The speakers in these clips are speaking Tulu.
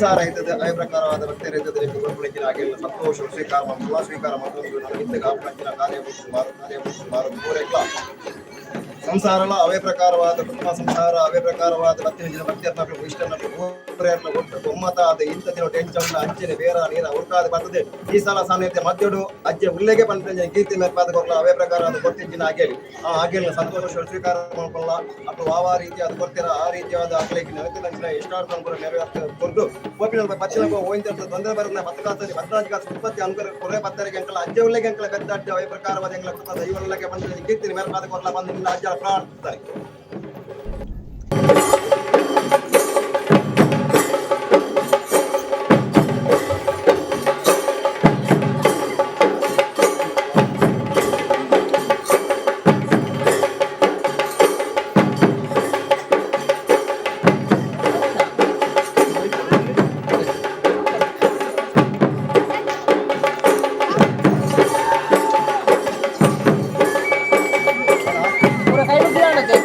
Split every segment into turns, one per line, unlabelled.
ಸಂಸಾರ ಇದ್ದದ ಅಯ ಪ್ರಕಾರವಾದ ಭಕ್ತರು ಇದ್ದದ ಕೊರ್ಪುನಂಚಿನ ಅಗೆಲ್ ಸಂತೋಷ ಸ್ವೀಕಾರ ಮಾಡ್ತಲ್ಲ ಸ್ವೀಕಾರ ಮಾಡ್ಕೊಂಡು ನಮ್ಮ ಇತ್ತ ಕಾಪುನಂಚಿನ ಕಾರ್ಯ ಸುಮಾರು ಕಾರ್ಯ ಸುಮಾರು ಪೂರೈಕ್ಲ ಸಂಸಾರಲ ಅವೇ ಪ್ರಕಾರವಾದ ಕುಟುಂಬ ಸಂಸಾರ ಅವೇ ಪ್ರಕಾರವಾದ ಭಕ್ತಿನ ಭಕ್ತಿಯರ್ನ ಇಷ್ಟನ ಪೂರೆಯರ್ನ ಒಟ್ಟು ಒಮ್ಮತ ಆದ ಇಂಥ ದಿನ ಟೆನ್ಷನ್ ಅಂಚನೆ ಬೇರ ನೀರ ಉರ್ಕಾದ ಬರ್ತದೆ. ಈ ಸಲ ಸಾನ್ನಿಧ್ಯ ಮಧ್ಯಡು ಅಜ್ಜೆ ಉಲ್ಲೇಗೆ ಪಂಪಂಜನ ಕೀರ್ತಿ ಮೇರ್ಪಾದ ಕೊರ್ಲ ಅವೇ ಪ್ರಕಾರವಾದ ಕೊರ್ತಿಂಚಿನ ಆಗೇಲಿ ಆ ಆಗೇಲಿನ ಸಂತೋಷ ಸ್ವೀಕಾರ ಮಾಡ್ಕೊಳ್ಳ ಅప్పుడు ಆ ರೀತಿಯಾದ ಕೊರ್ತಿರ ಆ ರೀತಿಯಾದ ಅಗ್ಲಿಗೆ ನೆನಪಿನ ಇಷ್ಟಾರ್ಥ ಅನುಕೂಲ ನೆರವೇರ್ತ ಕೊರ್ದು ಪೋಪಿನ ಪಚ್ಚಿನ ಓಯಿಂತ ತೊಂದರೆ ಬರನ ಪತ್ತು ಕಾಸಲ್ಲಿ 14 ಕಾಸು ಉತ್ಪತ್ತಿ ಅನುಕೂಲ ಕೊರೆ ಪತ್ತರಿಗೆ ಅಂಕಲ ಅಜ್ಜೆ ಉಲ್ಲೇಗೆ ಅಂಕಲ ಬೆದ್ದ ಅಡ್ಡ ಅವೇ ಪ್ರಕಾರವಾದ ಎಂಗಳ ಕುಟುಂಬ ದೈವಲ್ಲಗೆ ಬಂದ ಕೀರ್ತಿ ಮೇರ್ಪಾದ ಕೊರ್ಲ ಬಂದು ನಿನ್ನ ಅಜ್ಜ ಪ್ರಾರ್ಥನೆ.
ಪೂರ ಕೈ ಮುಗ್ದಿದ್ದಾನಕ್ಕೆ.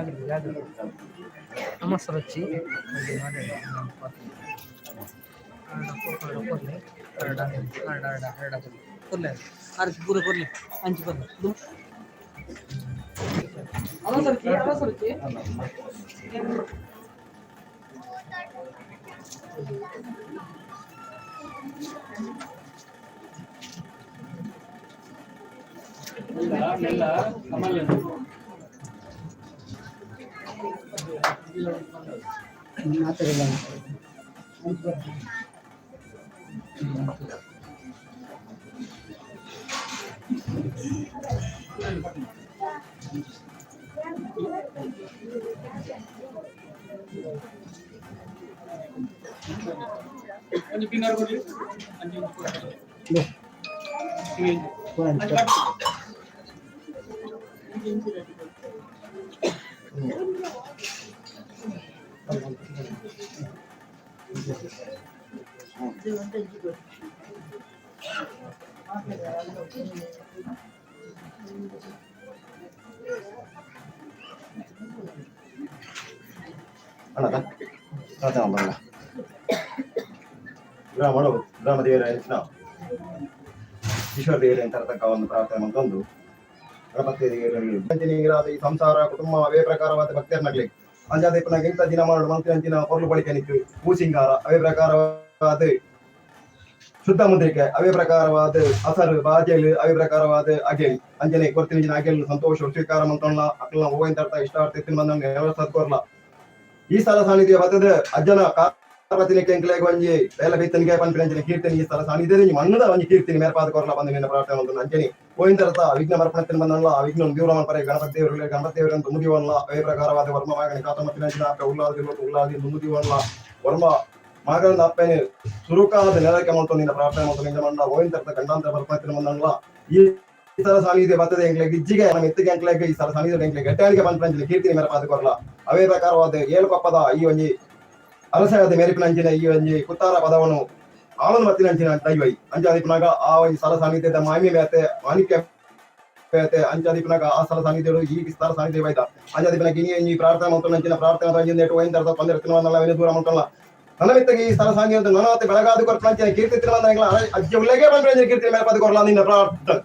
ಜಾಗ್ರತೆ ಜಾಗ್ರತೆ. ನಮಸ್ತೆ. ಕೊರ್ಲೆ ಹರಡ ಹರಡ ಹರಡ ಹರಡ ಕೊರ್ಲೆ ಅರ್ಜಿ ಪೂರ ಕೊರ್ಲೆ ಅಂಚು ಕೊರ್ಲೆ. ಅವಸರಕ್ಕೆ ಅವಸರಕ್ಕೆ.
ಅಣ್ಣದ ಪ್ರಾರ್ಥನೆ ಮಾಡೋಣ. ಗ್ರಾಮ ಗ್ರಾಮ ದೇವರ ಹೆಸರು ಈಶ್ವರ ದೇವರ ತರತಕ್ಕ ಒಂದು ಪ್ರಾರ್ಥನೆ ಮಂತೊಂದು ಗಣಪತಿ ದೇವರಿಗೆ ಈ ಸಂಸಾರ ಕುಟುಂಬ ಅವೇ ಪ್ರಕಾರವಾದ ಭಕ್ತರನ್ನಾಗ್ಲಿ ಅಂಜಾದ ಇಪ್ಪನಾಗ ಇಂಥ ದಿನ ಮಾಡು ಮಂತ್ರಿ ಅಂಚಿನ ಪೊರ್ಲು ಬಳಿಕೆ ಹೂ ಸಿಂಗಾರ ಅವೇ ಪ್ರಕಾರವಾದ ಶುದ್ಧ ಮುದ್ರಿಕೆ ಅವೇ ಪ್ರಕಾರವಾದ ಅಸರು ಬಾಜೆಲ್ ಅವೇ ಪ್ರಕಾರವಾದ ಅಗೆಲ್ ಅಂಜನೆ ಕೊರ್ತಿನ ಅಗೆಲ್ ಸಂತೋಷ ಸ್ವೀಕಾರ ಮಂತೊಣ್ಣ ಅಕ್ಲ ಹೂವಿನ ತರ್ತ ಇಷ್ಟಾರ್ಥ ಎತ್ತಿನ ಬಂದ ನೆರವೇರ್ಸದ್. ಈ ಸ್ಥಳ ಸಾನ್ನಿಧ್ಯ ಬತ್ತದ ಅಜ್ಜನ ಪಾರ್ವತಿನ ಕೆಂಕ್ಲೆಗ್ ಒಂಜಿ ಬೇಲ ಬಿತ್ತನಿಗೆ ಪನ್ಪಿನಂಚಿನ ಕೀರ್ತನೆ ಈ ಸ್ಥಳ ಸಾನ್ನಿಧ್ಯದ ಮಣ್ಣದ ಒಂಜಿ ಕೀರ್ತನೆ ಮೇರ್ಪಾದ ಕೊರ್ಲ ಬಂದು ನಿನ್ನ ಪ್ರಾರ್ಥನೆ ಮಂತೊಂದು. ಅಂಚನೆ ಗೋವಿಂದರಥ ವಿಘ್ನ ಮರ್ಪಣತಿನ ಬಂದಲ್ಲ, ಆ ವಿಘ್ನ ದೂರ ಮಲ್ಪರೆ ಗಣಪತಿ ದೇವರು ಗಣಪತಿ ದೇವರನ್ನು ಮುದಿವಲ್ಲ. ಅವೇ ಪ್ರಕಾರವಾದ ವರ್ಮ ಮಾಗಣಿ ಕಾತಮತ್ತಿನಂಚಿನ ಅಪ್ಪೆ ಉಲ್ಲಾದಿ ಉಲ್ಲಾದಿ ಮುದಿವಲ್ಲ. ವರ್ಮ ಮಗನ ಅಪ್ಪೆನೆ ಸುರುಕಾದ ನೆಲಕ್ಕೆ ಮಂತು ನಿನ್ನ ಪ್ರಾರ್ಥನೆ ಮಂತು ನಿನ್ನ ಮಂಡ ಗೋವಿಂದರ್ಥ ಗಂಡಾಂತರ ಬರ್ಪಣತಿನ ಬಂದಲ್ಲ. ಈ ಸ್ಥಳ ಸಾನ್ನಿಧ್ಯ ಬರ್ತದೆ ಎಂಕ್ಲೆಗ್ ಇಜ್ಜಿಗೆ ನಮ್ಮ ಎತ್ತಿಗೆ ಎಂಕ್ಲೆಗ್ ಈ ಸ್ಥಳ ಸಾನ್ನಿಧ್ಯ ಎಂಕ್ಲೆಗ್ ಗಟ್ಟಾಣಿಗೆ ಪನ್ಪಂಚಿನ ಕೀರ್ತಿನಿ ಮೇರ್ಪಾದ ಕೊರ್ಲ. ಅವೇ ಪ್ರಕಾರವಾದ ಏಳು ಕೊಪ್ಪದ ಈ ಒಂಜಿ ಅರಸಾಯದ ಮೇರಿಪಿನಂಚಿನ ಈ ಒಂಜಿ ಕುತ್ತಾರ ಪದವನ್ನು ಆಳನ ಮತ್ತಿನಂಚಿನ ದೈವೈ ಅಂಚಾದಿಪ್ಪನಾಗ ಆ ಒಂಜಿ ಸ್ಥಳ ಸಾನ್ನಿಧ್ಯದ ಮಾಮಿ ಮೇತೆ ಮಾಣಿಕ್ಯ ಬೇತೆ ಅಂಚಾದಿಪ್ಪನಾಗ ಆ ಸ್ಥಳ ಸಾನ್ನಿಧ್ಯಡು ಈ ಸ್ಥಳ ಸಾನ್ನಿಧ್ಯ ಬೈದ ಅಂಚಾದಿಪ್ಪನಾಗ ಇನಿ ಈ ಪ್ರಾರ್ಥನೆ ಮಂತೊಂಚಿನ ಪ್ರಾರ್ಥನೆ ಅಂಚಿನ ನೆಟ್ಟು ವೈನ್ ತರದ ತೊಂದರೆ ತಿನ್ನುವನ್ನಲ್ಲ ದೂರ ಮಂತೊಲ್ಲ. ನನ್ನ ಮಿತ್ತಗೆ ಈ ಸ್ಥಳ ಸಾನ್ನಿಧ್ಯ ನನತೆ ಬೆಳಗಾದು ಕೊರ್ಪಂಚಿನ ಕೀರ್ತಿ ತಿರುವಂದ ಅಜ್ಜ ಉಲ್ಲೇಖ ಪನ್ಪಂಚಿನ ಕೀರ್ತಿ ಮೇಲ್ಪದ ಕೊರ್ಲ ನಿನ್ನ ಪ್ರಾರ್ಥನೆ.